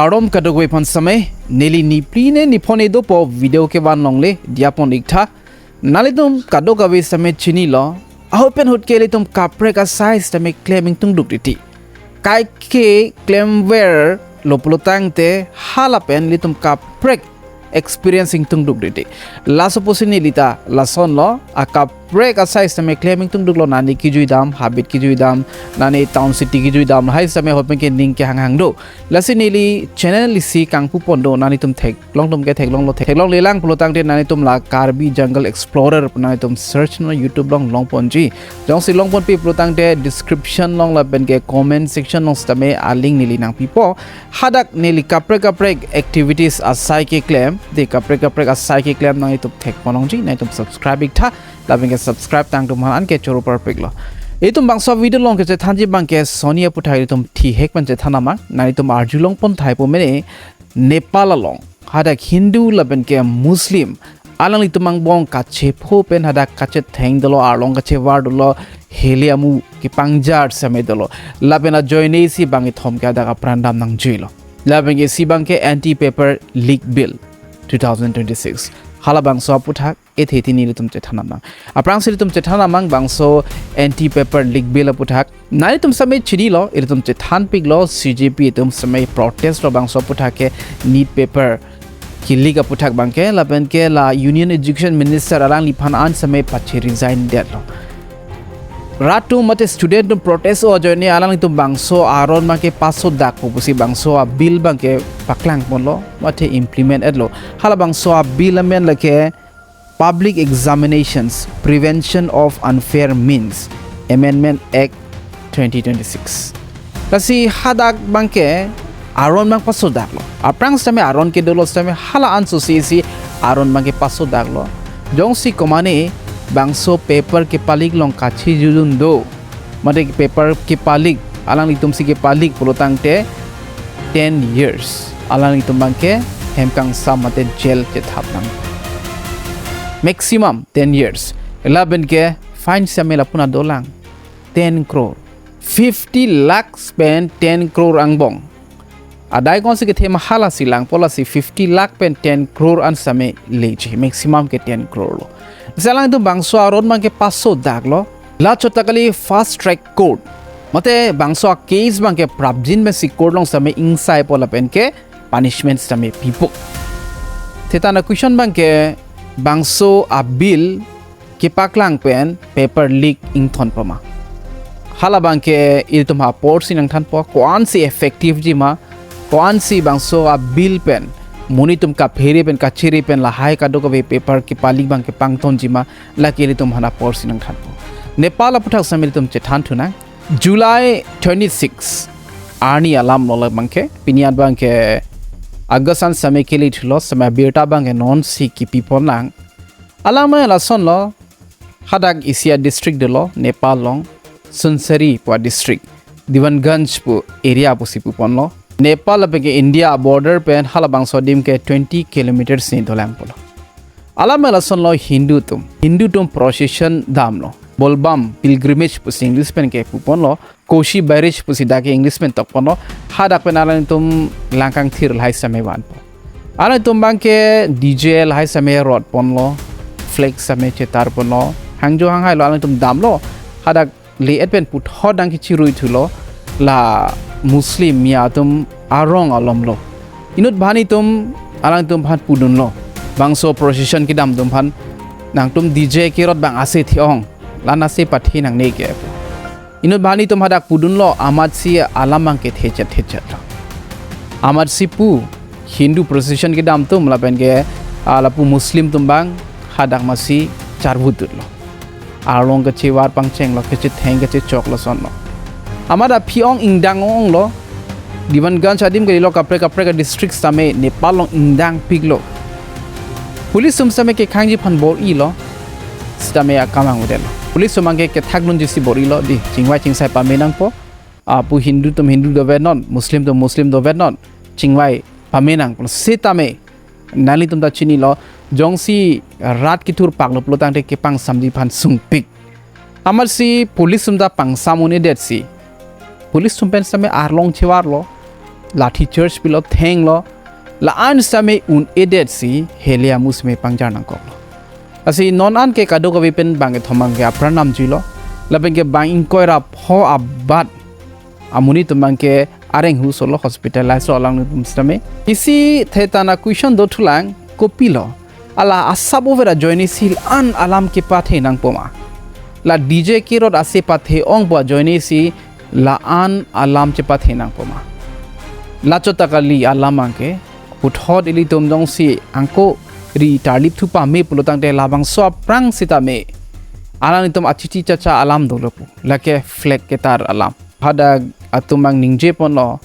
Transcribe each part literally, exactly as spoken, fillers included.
Kardom kadokave aphan sitame, neli nipli ne niphone dopo video kevan longle diya pon iktha. Nanglitum kadokave sitame chinilo, ahut pen ahut ke ilitum kaprek asai sitame klem ingtungduk titi. Kaike klemver lo pulo tangte hala pen ilitum kaprek experience ingtungduk titi. Laso pusi neli ta lasonlo, akaprek asai sitame klem ingtungduklo, nani kejui dam, habit kejui dam, nani town city kejui dam, lahai sitame ahut pen ke ning kehanghang do. Lasi neli channel isi kangpu pon do, nanglitum theklong atum ke theklonglo, theklongle lang pulo tangte nanglitum la Karbi Jungle Explorer pu nanglitum search non YouTube along long ponji. Jongsi long ponpi pulo tangte description along lapen ke comment section along sitame a-link neli nangpipo. Hadak neli kaprek kaprek activities asai keklem, de kaprek kaprek asai keklem nanglitum thek pon longji, nanglitum subscribe iktha, lapen ke subscribe tang atum aphan an ke choro parpiklo. Itum bangso video along kechethanji abang ke soni aputhak itum thihek pen chethan amang, nanglitum arjulong pon thai pu mene Nepal along hadak Hindu lapen ke Muslim alanglitum angbong kachepho pen hadak kachetheng dolo, arlong kachevar dolo, heli amu kepangjar sitame dolo. Lapen ajoine isi bang kethom ke hadak apran dam nangjuilo. Lapen ke isi abang ke Anti Paper Leak Bill two thousand twenty-six. Hala bangso aputhak ethe tini ilitum chethan amang. Aphrangsi ilitum chethan amang bangso Anti Paper Leak Bill aputhak. Nanglitum sitame chinilo, ilitum chethanpiklo, C J P atum sitame protest lo bangso aputhak ke NEET paper ke-leak aputhak abang ke, lapen ke la Union Education Minister alangliphan an sitame pache-resign detlo. Rat atum mate student atum protest o ajoine alanglitum bangso aron abang ke paso dakpo pusi bangso a-bill abang ke paklang ponlo, mate implement etlo. Hala bangso a-bill amen lake Public Examinations Prevention of Unfair Means Amendment Act twenty twenty-six. Lasi hadak abang ke aron abang paso daklo. Aphrang sitame aron ke dolo sitame hala anso si isi aron abang ke paso daklo. Jongsi komane bangso paper ke-leak along kachejudun do, mate paper ke-leak, alanglitum si ke-leak pulo tangte ten years alanglitum abang ke hem kangsam mate jail chethap nang. Maximum ten years. Lapen ke fine sitame lapu-an dolang ten crore. Fifty lakhs pen ten crore angbong. Adai konsi kethe ma hala si langpo, lasi fifty lakh pen ten crore an sitame leji, maximum ke ten crore lo. Lasi alanglitum bangso aron abang ke paso daklo. La chot ta kali fast track court. Mate bangso a-case abang ke prapjin pensi court along sitame ingsaipo lapen ke punishment sitame pipo. Seta na question abang ke bangso a-bill kepaklang pen paper leak ingthon pama. Hala abang ke ilitum apor si nangthanpo, ko-ansi effective ji ma, ko-ansi bangso a-bill pen monit atum kaphere pen kachere pen lahai kadokave paper ke-leak abang ke pangthon ji ma, lake ilitum aphan apor si nangthanpo. Nepal aputhak sitame ilitum chethan thunang. July twenty-six arni alam lo abang ke, pini abang ke August an sitame kele thulo, sitame abirta abang ke non si kipi pon lang. Alam lason lo, hadak isi a-district dolo Nepal along, Sunsari pu a-district, Diwanganj pu area pusi pu ponlo. Nepal lapen ke India border pen hala bangso adim ke twenty kilometers ni dolang pulo. Alam lason lo Hindu atum, Hindu atum procession damlo, Bolbam pilgrimage pusi English pen ke pu ponlo, Kosi Barrage pusi dak ke English pen tok ponlo, hadak pen alanglitum langkang thir lahai sitame vanpo. Alanglitum abang ke D J lahai sitame rot ponlo, flag sitame chetar ponlo, hangjo hanghai lo alanglitum damlo, hadak le-et pen puthot abang ke chirui thulo, la Muslim Miya atum arong alom lo. Inut banghini atum alangtum aphan pudunlo, bangso procession kedam atum aphan, nangtum D J kerot abang ase the-ong, la-an ase pathe nangne ke. Inut banghini atum hadak pudunlo, amatsi alam abang ke thechet thechet lo. Amatsi pu Hindu procession kedam atum lapen ke, ah, lapu Muslim atum abang hadak masi charvut dutlo. Arlong kachevar pangchenglo, kachetheng kachechoklo, lason lo. Amat aphi-ong ingdang ong lo. Diwanganj adim kalilo, kaprek kaprek a-district sitame Nepal along ingdangpiklo. Police atum sitame kekhangji aphan bor-ilo. Sitame akam angudelo. Police atum abang ke kethakdunji si bor-ilo, di chingvai chingsai pame nangpo. Ah, pu Hindu atum Hindu dovet non, Muslim atum Muslim dovet non, chingvai pame nang pulo. Sitame nanglitum ta chinilo, jongsi rat kethur paklo pulo tangte kepangsamji aphan sungpik. Amatsi police atum ta pangsam un-edetsi, police atum pen sitame arlong chevarlo, lathi charge pilo, thenglo, la-an sitame un-edet si hele amu sitame pangjar nangkoklo. Lasi non an ke kadokave pen bang kethom abang ke apran namjuilo. Lapen ke bang ingkoi ra pho abat amonit atum abang ke areng hu solo, hospitalize lo alanglitum sitame. Isi thethan a-question dothulang, kopilo? Hala asap ovet ajoine si la-an alam kepathe nangpo ma? La D J Kirot ase pathe-ongpo ajoine si la-an alam chepathe nangpo ma? La chot ta kali alam abang ke. Puthot ilitum jongsi angko ri tarlip thu pame pulo tangte labangso aphrang sitame alanglitum achichi chacha alam dolo pu. Lake flag ketar alam. Hadak atum abang ningje ponlo,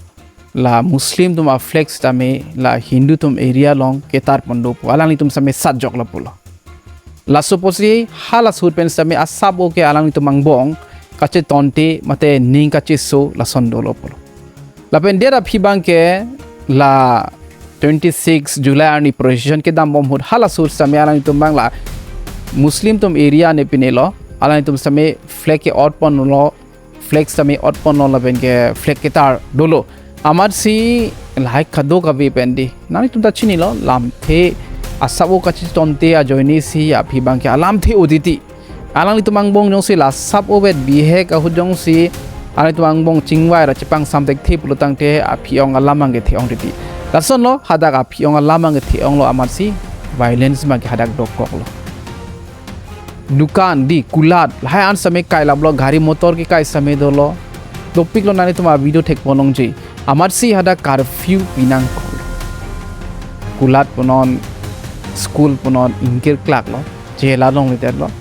la Muslim atum a-flag sitame la Hindu atum area along ketar pon do pu. Alanglitum sitame sat joklo pulo. Laso apotsi hala ahut pen sitame asap o ke alanglitum angbong kachetonte mate ning kacheso lason dolo pulo. Lapen det aphi abang ke la twenty-six July arni procession kedam bom ahut hala ahut sitame alanglitum abang la Muslim atum area ne pinelo, alanglitum sitame flag ke-ot ponlo, flag sitame ot ponlo lapen ke flag ketar dolo. Amatsi lahai kadokave pen di, nanglitum ta chinilo, lamthe, asap o kachetonte ajoine si aphi abang ke alamthe o titi. Alanglitum angbong jongsi la asap ovet bihek ahut jongsi alanglitum angbong chingvai ra chepangsam thekthe pulo tangte aphi-ong alam abang kethe-ong titi. Lasonlo, hadak aphi-ong alam abang kethe-onglo amatsi violence abang ke hadak dokoklo. Dukan di kulat, lahai an sitame kailaplo, gari motor kekai sitame dolo. Dopiklo, nanglitum a-video thek ponlongji. Amatsi hadak curfew pinangkok. Kulat punon, school punon, ingkir klaklo. Chehela longle detlo.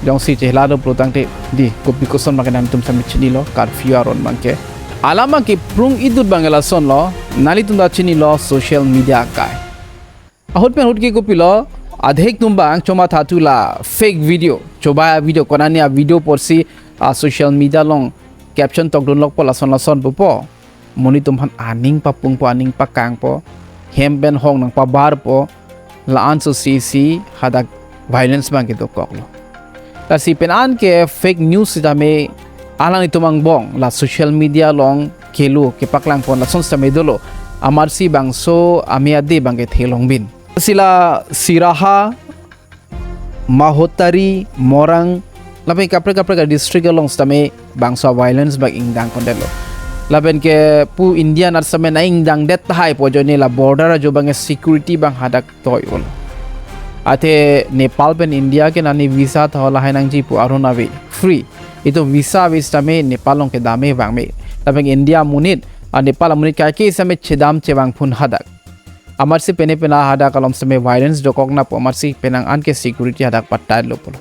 Jongsi chehela do pulo tangte di, kopi koson abang ke nanglitum sitame chinilo, curfew aron abang ke. Alam abang keprung idut abang ke lasonlo, nanglitum ta chinilo, social media akai. Ahut pen ahut ke kopilo, adhek atum abang chomathathu la fake video, chobei a-video, konane a-video apotsi a-social media along caption tokdun lokpo, lason lason pupo. Monit atum aphan aning papungpo, aning pakangpo, hem pen hong nangpabarpo, la-an sosi si hadak violence abang kedokoklo. Lasi pen an ke fake news sitame alanglitum angbong la social media along kelo kepaklang pon lason sitame dolo. Amatsi bangso ame ade abang kethe longbin. Lasi la Siraha, Mahotari, Morang, lapen kaprek kaprek a-district along sitame bangso violence abang ingdang kondetlo. Lapen ke pu India anat sitame nangingdang det tahai pu ajoine la border ajo abang security abang hadak toi-olo. Athe Nepal pen India ke nani visa tho lahai nangji pu aron ave, free. Itum visa ave sitame Nepal along kedam me vang me. Lapen India amonit, a Nepal amonit kaike sitame chedam chevang phun hadak. Amatsi pene pena hadak alom sitame violence dokok nangpo, amatsi penang an ke security hadak patai lo pulo.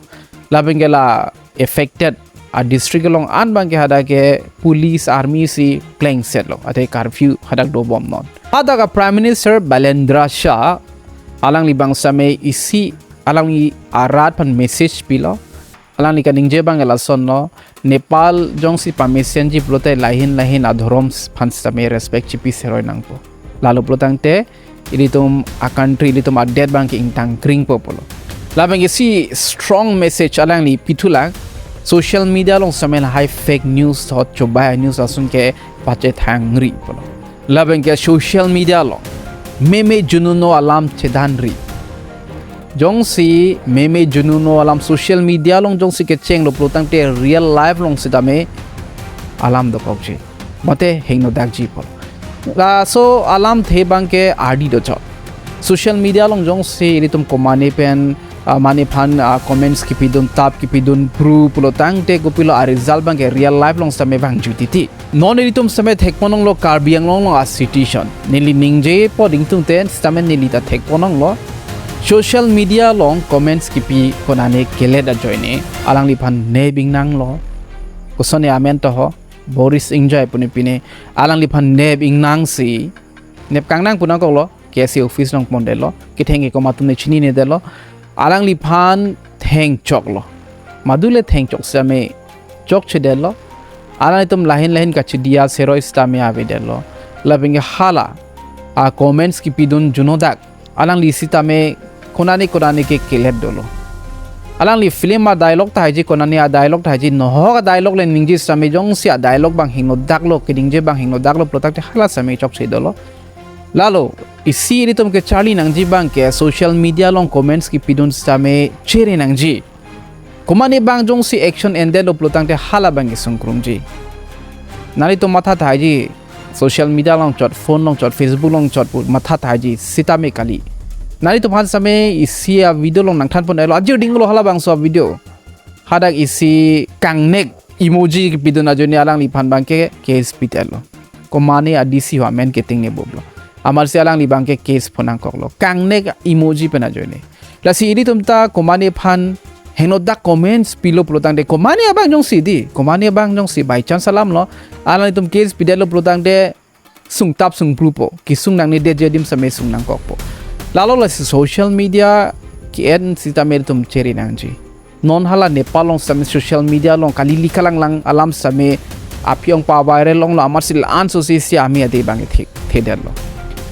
Lapen ke la affected a-district along an abang ke hadak ke police, army si plengsetlo. Athe curfew hadak dobomnon. Hadak a-Prime Minister Balendra Shah, alangli abang sitame isi alangli arat aphan message pilo. Alangli kaningje abang ke lasonlo, Nepal jongsi pamesenji pulote lahin lahin adhorom aphan sitame respect chipi seroi nangpo. Lalo pulo tangte ilitum a-country, ilitum adet abang ke ingtang kringpo pulo. Lapen ke isi strong message alangli pithulang, social media along sitame lahai fake news thot chobei news ason ke pachethangri pulo. Lapen ke social media along meme jununo alam chedanri. Jongsi meme jununo alam social media along jongsi kechenglo pulo tangte real life along sitame alam dokokji, mate hingno dakji pulo. Laso alamthe abang ke ardi dochot. Social media along jongsi ilitum komane pen, ah, mane aphan, ah, comments kipidun, tap kipidun, bru pulo tangte kopilo, a-result abang ke real life along sitame vangju titi. Non ilitum sitame thekponlonglo Karbi Anglong along a-situation. Neli ningje apot ingtungte sitame neli ta thekponlonglo. Social media along comments kipi konane kelet ajoine alangliphan nep ingnanglo. Kosonne amen to ho, Boris Enjoy pune pine, alangliphan nep ingnangsi, nep kangnang pu nangkoklo, K S A office along pondetlo, ketheng ke komat atum ne chininedetlo. Alangliphan thengchoklo. Madule thengchok sitame chokchedetlo. Alanglitum lahin lahin kachidi aseroi sitame avedetlo. Lapen ke hala a-comments kipidun junodak alangli sitame konane konane ke kelet dolo. Alangli film a dialogue tahai ji, konane a dialogue tahai ji, nohok a dialogue le ningje sitame jongsi a dialogue abang hingno daklo, keningje abang hingno daklo pulotangte hala sitame chokche dolo. Lalo, isi ilitum kecharli nangji abangke social media along comments kepidun sitame chere nangji. Komane abang jongsi action endetlo pulotangte hala abang kesung krungji. Nanglitum matha tahai ji, social media along chot, phone along chot, Facebook along chot pu matha tahai ji, sitame kali. Nanglitum aphan sitame isi a video along nangthanpon-etlo, ajir dinglo hala abangso a video. Hadak isi kangnek emoji kepidun ajoine alangliphan abangke case pidet-lo. Komane a D C ho amen ketingne boblo. Amatsi alangli abangke case phonangkoklo. Kangnek emoji pen ajoine. Lasi ilitum ta komane aphan hingno dak comments pilo pulotangte, komane abang jongsi di, komane abang jongsi by chance alamlo, alanglitum case pidetlo pulotangte sungtap sungprupo, kesung nangne detji adim sitame sung nangkokpo. Lalo lasi social media ke-en sitame ilitum chere nangji. Non hala Nepal along sitame social media along kali likalang lang alam sitame aphi ong pa viral longlo, amatsi la-an so si si ami ade abang the, thedetlo.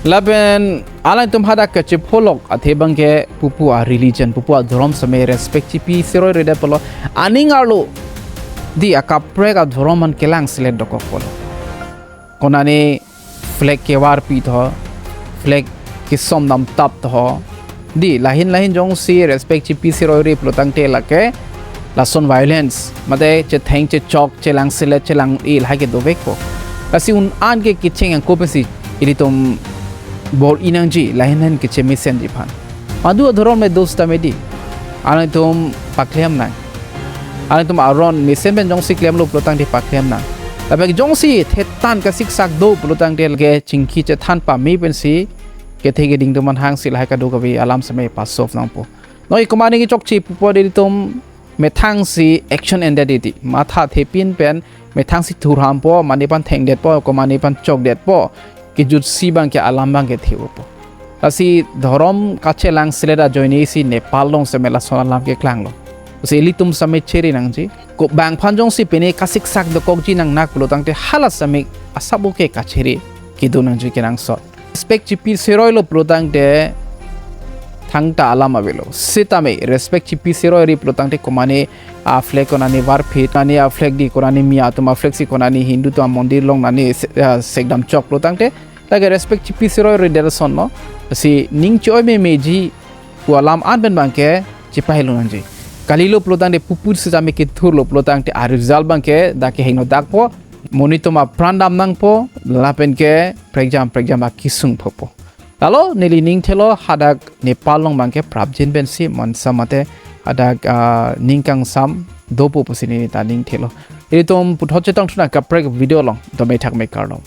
Lapen alangtum hadak kachepholok athe abangke pupu a religion, pupu a dhorom sitame respect chipi seroi redet pulo, aning arlo di akaprek a dhorom aphan kelang selet dokok pulo. Konane flag kevarpi tho, flag kesom damtap tho. Di lahin lahin jongsi respect chipi seroi re pulotangte lake lason violence, mate chetheng chechok, chelang selet, chelang-i lahai ke dovekpo. Lasi un-an ke kecheng angko pensi ilitum bor-i nangji, lahin lahin kechemesenji aphan. Madu adhorom le do sitame di, alangtum paklem nang. Alangtum aron mesen pen jongsi klemlo pulotangte paklem nang. Lapen jongsi thetan kasiksak do pulotangte lake chingki chethan pame pensi kethe keding atum aphan hangsi lahai kadokave alam sitame pa-solve nangpo. Noi komane kechokche pupo de ilitum methangsi action endet di. Matha thepin pen methangsi thurhampo, mane aphan thengdetpo, komane aphan chokdetpo. Kejutsi abangke alam abangke thevopo. Lasi dhorom kachelang selet ajoine si Nepal along sitame lason alam keklanglo. Si ilitum sitame chere nangji. Ko bang aphan jongsi pine kasiksak dokokji nangnak pulotangte hala sitame asap oke kachere kedo nangji kenangsot. Respect chipi seroilo pulotangte thangta alam avelo. Sitame respect chipi seroi ri pulotangte komane a flag konane varphit, konane a flag di, konane Miya atum a flag si, konane Hindu atum a mondir along nane se-, ah, sekdam chok pulotangte lake respect chipi seroi redet asonlo. Si ning choi memeji pu alam an pen abangke chepahelo nangji. Kalilo pulotangte pupu sitame kethurlo pulotangte a result abangke dak ke hingno dakpo. Monit atum apran dam nangpo, lapen ke prekjam prekjam akesung phopo. Lalo neli ning thelo hadak Nepal along abangke prapjin pensi mansa mate hadak, ah, ning kangsam dopo pusi neli ta ning thelo. Ilitum puthot chetongthu nang kaprek video along, dome thakme kardom.